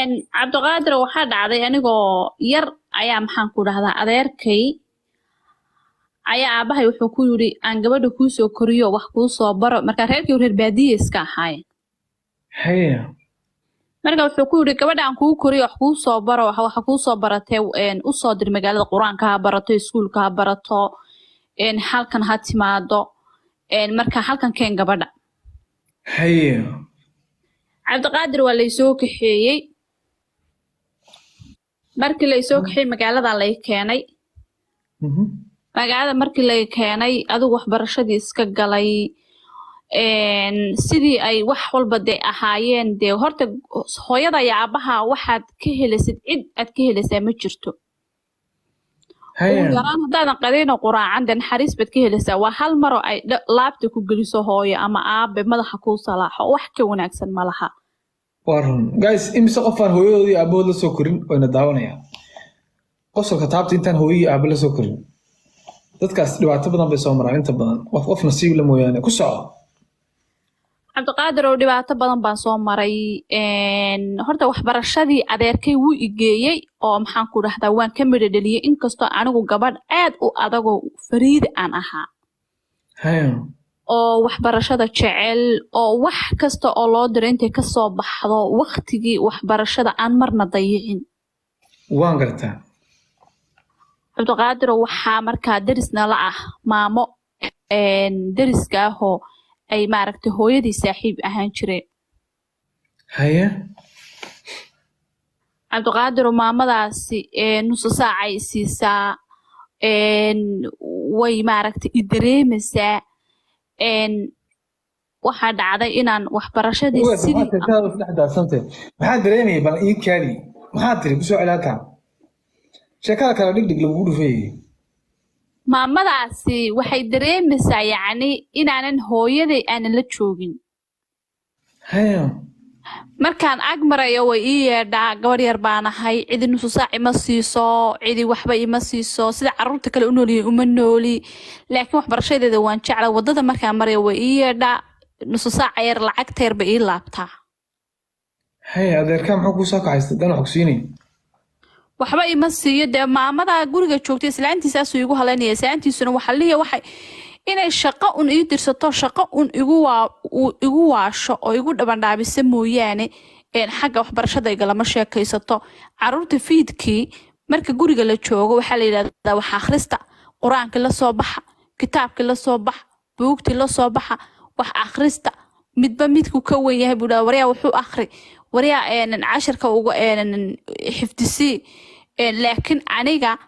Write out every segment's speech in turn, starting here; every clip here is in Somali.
Cabdiqaadir, waxaa dhacday anigoo yar ayaa, maxaan ku dhahdaa, adeerkay ayaa aabahay wuxuu ku yidhi, "Aan gabadha kuu soo koriyo, wax kuu soo baro." Marka reerkii reer baadiye iska ahaayeen. Marka wuxuu ku yidhi, "Gabadha aan kuu koriyo, wax kuu soo baro, waxa kuu soo baratee, u soo dir magaalada, Qur-aanka ha barato, iskuulka ha barato, halkan ha timaado. Marka halkan keen gabadha." Cabdiqaadir, waa laysoo kaxeeyey. Markii laysoo kaxeeyey, magaalada lay keenay. Magaalada markii lay keenay, adigu waxbarashadii iska galay. Sidii ay wax walba dee ahaayeen, dee horta hooyada iyo aabaha waxaad ka helaysid cid aad ka helaysaa ma jirto. Ugu yaraan haddaadan qadayno, quraacan, dee naxariis baad ka helaysaa. Waa hal maroo ay laabta ku geliso hooyo ama aabe, madaxa kuu salaaxo, wax ka wanaagsan ma laha. Waa run. Guys, imise qof aan hooyadoodii aabahood la soo korin wayna daawanayaan? Qosolka taabta. Intaan hooyo iyo aabo la soo korin, dadkaas dhibaato badan bay soo maraan inta badan, qof qof nasiib la mooyaane. Ku soco. Cabdiqaadir oo, dhibaato badan baan soo maray. Horta waxbarashadii adeerkay wuu igeeyey oo, maxaan ku dhahdaa, waan ka midho dheliyey, inkastoo anigu gabadh aad u adagoo fariida aan ahaa oo waxbarashada jecel, oo wax kasta oo loo diro intay kasoo baxdo, waktigii waxbarashada aan marna dayicin. Waan gartaa. Cabdiqaadir, waxaa markaa derisna la ah maamo deriska ahoo ay maaragtay hooyadii saaxiib ahaan jireen. Cabdiqaadir, maamadaasi nusu saacay siisaa, way maaragtay i dareemaysaa. Waxaa dhacday inaan waxbarashadii Ogaas, sidii maxaad sheekada isdhex daadsantay? Maxaa dareemayay? Bal ii kaadi, maxaa tiri? Kusoo celi halkan, sheekada kale dhigdhig lagugu dhufayay. Maamadaasi waxay dareemaysaa, yacni, inaanan hooyaday aanan la joogin. Markaan ag marayo way ii yeedhaa. Gabar yar baan ahay, cidi nusu saac ima siiso, cidi waxba ima siiso, sida carruurta kale u noolyihiin uma nooli, laakiin waxbarashadeeda waan jeclay. Waddada markaan marayo way ii yeedhaa, nusu saaca yar, lacagta yar bay ii laabtaa. Adeerkaa muxuu kuu soo kaxaystay dan wax ku siinay? Waxba ima siiyo dee. Maamadaa guriga joogtay islaantiisaasuu igu halaynaya. Islaantiisuna waxa liya waxay inay shaqo un ii dirsato, shaqo un igu waa uu igu waasho oo igu dhabandhaabisa mooyaane, xagga waxbarashada igalama sheekaysato. Caruurta fiidkii marka guriga la joogo waxaa la yidhahdaa, "Wax akhrista, Qur-aankii la soo baxa, kitaabkii la soo baxa, buugtii la soo baxa, wax akhrista." Midba midku ka weyn yahay buu dhaha, "Waryaa, wuxuu akhri, waryaa, cashirka uga xifdisii." Laakiin aniga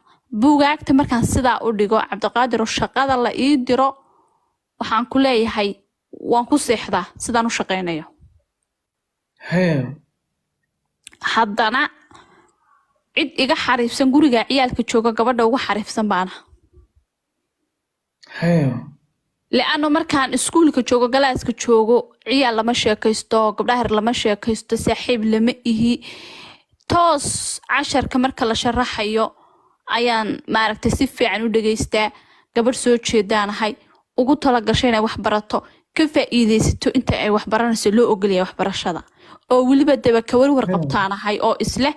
buugaagta markaan sidaa u dhigo, Cabdiqaadir oo, shaqada la ii diro waxaan ku leeyahay waan ku seexdaa sidaan u shaqaynayo. Haddana cid iga xariifsan guriga ciyaalka jooga, gabadha ugu xariifsan baana. Leano markaan iskuulka joogo, galaaska joogo, ciyaal lama sheekaysto, gabdhaha yar lama sheekaysto, saaxiib lama ihi. Toos casharka marka la sharaxayo ayaan maaragtay si fiican u dhegaystaa. Gabadh soo jeedaanahay, ugu talagashay inay wax barato, ka faa'iidaysato inta ay wax baranayso loo ogolyahay waxbarashada, oo weliba daba ka warwar qabtaanahay oo isleh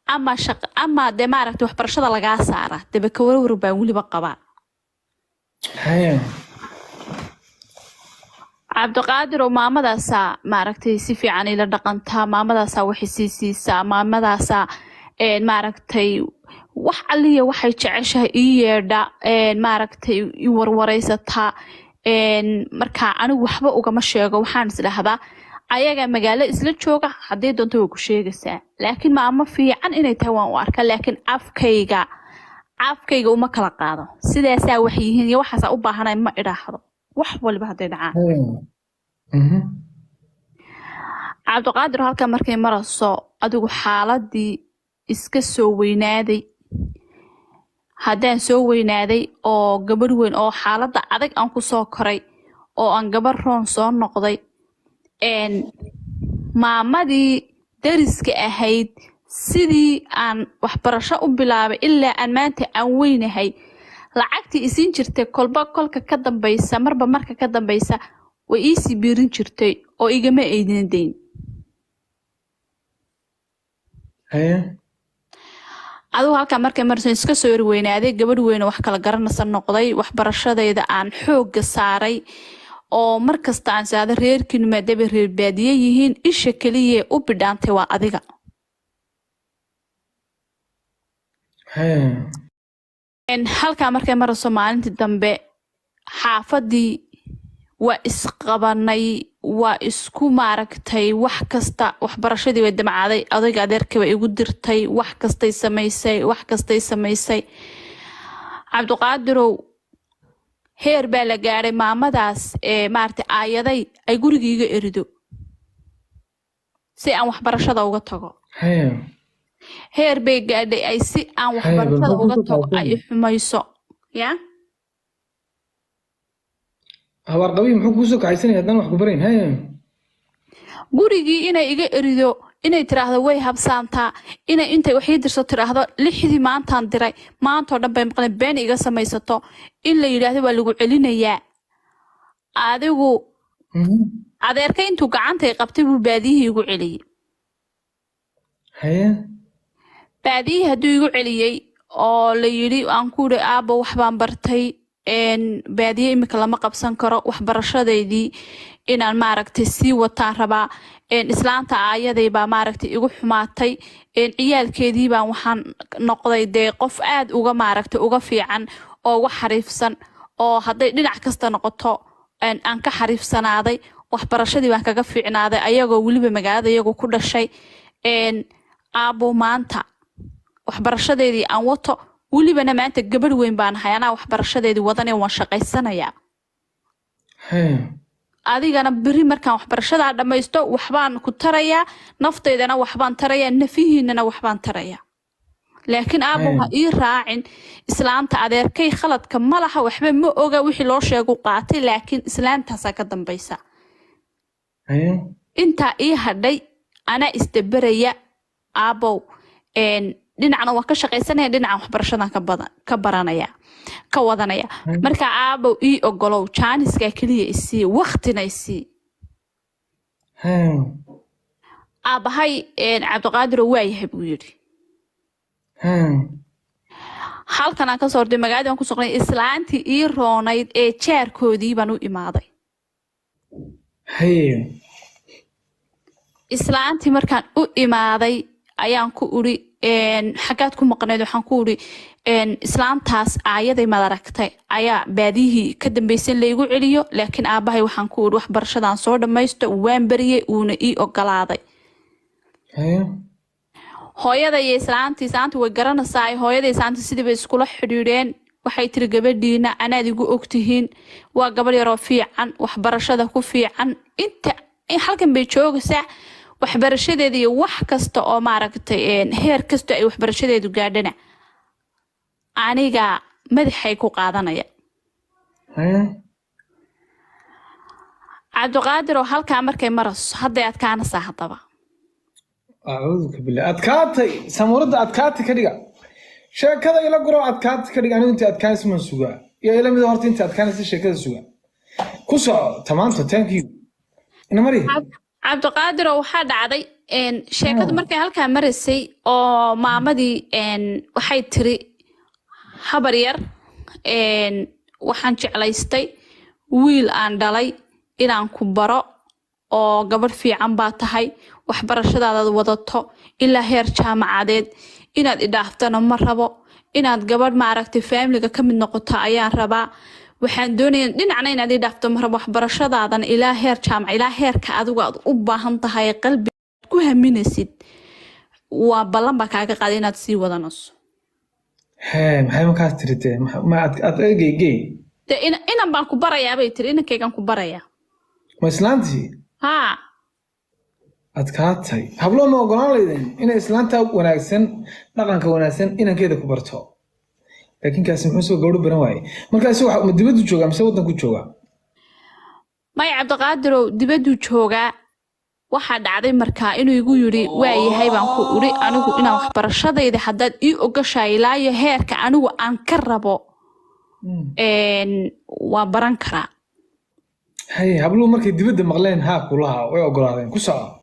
ama shaq ama dee maaragtay waxbarashada lagaa saara, daba ka warwar baan weliba qabaa. Cabdiqaadir oo, maamadaasaa maaragtay si fiican ila dhaqantaa, maamadaasaa waxay sii siisaa, maamadaasaa maaragtay wax alliya waxay jeceshahay ii yeedha, maaragtay i warwaraysataa. Marka anigu waxba ugama sheego. Waxaan is dhahdaa, ayaga magaalo isla jooga, haddii doonto way ku sheegaysaa, laakiin maamo fiican inay tahay waan u arkaa, laakiin afkayga uma kala qaado. Sidaasaa wax yihiin iyo waxaasaa u baahanay ma idhaahdo, wax waliba hadday dhacaan. Cabdiqaadir, halkan markay marayso, adigu xaaladii iska soo weynaaday. Haddaan soo weynaaday oo gabadh weyn oo xaaladda adag aan ku soo koray oo aan gabadh roon soo noqday, maamadii dariska ahayd sidii aan waxbarasho u bilaabay ilaa aan maanta aan weynahay, lacagtii isiin jirtay kolba kolka ka dambaysa, marba marka ka dambaysa way iisii biirin jirtay oo igama aydina dayn. Haye. Adigu halkaa markay marsan iska soo erweynaaday, gabadh weyne wax kala garanaysa noqday, waxbarashadayda aan xoogga saaray oo markasta aan saado reerkiinu maadaama reer baadiye yihiin, isha keliya u bidhaantay waa adiga. Haye. Halkaa markay marayso, maalintii dambe xaafadii waa isqabanay, waa isku maaragtay wax kasta. Waxbarashadii way damcaaday, odayga adeerkay bay igu dirtay, wax kastay samaysay, wax kastay samaysay. Cabdiqaadirow, heer baa la gaadhay maamadaas ee maaragtay aayaday ay guriga iga erido si aan waxbarashada uga tago. Haye. Heer bay gaadhay ay si aan Haye, bal waxbarashada maxaa uga kusoo tago ay qaatay? i xumayso ya. Habaarqabihi muxuu kuu soo kaxaysanaya haddaan wax ku barayn? Haye. Gurigii inay iga erido, inay tiraahdo way habsaantaa, inay intay wax ii dirso tiraahdo 6dii maantaan diray, maantoo dhan bay maqleen, been iga samaysato, in la yidhaahdo waa lagu celinayaa adigu. Adeerka intuu gacantay qabtay buu baadiyihii igu celiyey. Haye. Baadiyihii hadduu igu celiyey oo la yidhi, aan ku yidhi, aabbo, wax baan bartay, baadiye imika lama qabsan karo, waxbarashadeydii inaan maaragtay sii wataan rabaa, islaanta aayaday baa maaragtay igu xumaatay, ciyaalkeedii baan waxaan noqday dee qof aad uga maaragtay uga fiican oo uga xariifsan, oo hadday dhinac kasta noqoto aan ka xariifsanaaday, waxbarashadii baan kaga fiicnaaday ayagoo weliba magaalada iyagu ku dhashay. Aabbo, maanta waxbarashadeedii aan wato, welibana maanta gabadh weyn baan ahay, anaa waxbarashadeedii wadanee, waan shaqaysanayaa. Haye. Adigana beri markaan waxbarashadaa dhammaysto waxbaan ku tarayaa, naftaydana waxbaan tarayaa, nafihiinana waxbaan tarayaa, laakiin aabbo ha ii raacin islaanta adeerkay. Khaladka ma laha, waxba ma oga, wixii loo sheegu qaatay, laakiin islaantaasaa ka dambaysa. Haye. Intaa ii hadhay anaa isdaberaya aabbow, dhinacna waan ka shaqaysanaya, dhinacan waxbarashadan ka badan ka baranaya, ka wadanaya. Marka aabbow, ii ogolow chance-kaa keliya isii, waktina isii. Haye. Aabbahay, Cabdiqaadiro, waa yahay buu yidhi. Haye. Halkan aan kasoo orday, magaaladii aan ku soqnay, islaantii ii roonayd ee jaarkoodii baan u imaaday. Haye. Islaantii markaan u imaaday ayaan ku uri, xaggaad ku maqnayd? Waxaan ku uri, islaantaas aayaday madaragtay ayaa baadiyihii ka dambaysan laygu celiyo, laakiin aabbahay waxaan ku uri waxbarashadaan soo dhammaysto, waan bariyey, uuna ii ogolaaday. Haye. Hooyada iyo islaantii, islaantii way garanaysaa, hooyada islaantii sidii bay iskula xidhiidheen. Waxay tiri, gabadhiina anaad igu ogtihiin, waa gabadh yaroo fiican, waxbarashada ku fiican, inta halkan bay joogaysaa, waxbarashadeeda iyo wax kasta oo maaragtay heer kasta ay waxbarashadeedu gaadhana aniga madaxay ku qaadanaya. Haye. Cabdiqaadir oo halkaa markay marayso, hadday adkaanaysaa haddaba. Acuuduka billah, adkaatay samuuradda, adkaatay ka dhiga sheekada, ila guro, adkaatay ka dhiga. Anigu intii adkaanaysa maan sugaa iyo ila mida horta intii adkaanaysa sheekada sugaa. Ku soco tamaanta, thank you, ina mari. Cabdiqaadir oo waxaa dhacday, sheekadu markay halkaa maraysay oo maamadii waxay tiri, habar yar, waxaan jeclaystay wiil aan dhalay inaan ku baro, oo gabadh fiican baa tahay, waxbarashadaadaad wadato ilaa heer jaamacadeed, inaad idhaaftana ma rabo, inaad gabadh maaragtay family-ga ka mid noqoto ayaan rabaa. Waxaan doonaya dhinacna inaad ii dhaafto ma rabo, waxbarashadaadan ilaa heer jaamac, ilaa heerka adigu aad u baahan tahay, qalbi ku haminaysid, waa ballan baa kaaga qaaday inaad sii wadanayso. Hee, maxay markaas tiri dee? Ma ad eegay gey? Dee inan baan ku barayaa bay tiri, inankaygaan ku barayaa. Ma islaantii? Haa. Adkaatay. Hablo, ma ogolaan laydin inay islaanta wanaagsan, dhaqanka wanaagsan, inankeeda ku barto? Laakiin kaasi muxuu soo gabdho baran waaye marka? Isagu ma dibaddu joogaa mise waddanku joogaa? Maya Cabdiqaadirow, dibadduu joogaa. Waxaa dhacday markaa inuu igu yidhi, waa yahay baan ku uri, anigu inaan waxbarashadayda haddaad ii ogashahay ilaayo heerka anigu aan ka rabo, waa baran karaa. Haye, habluhu markay dibadda maqleen haa kulaha way ogolaadeen. Ku soco.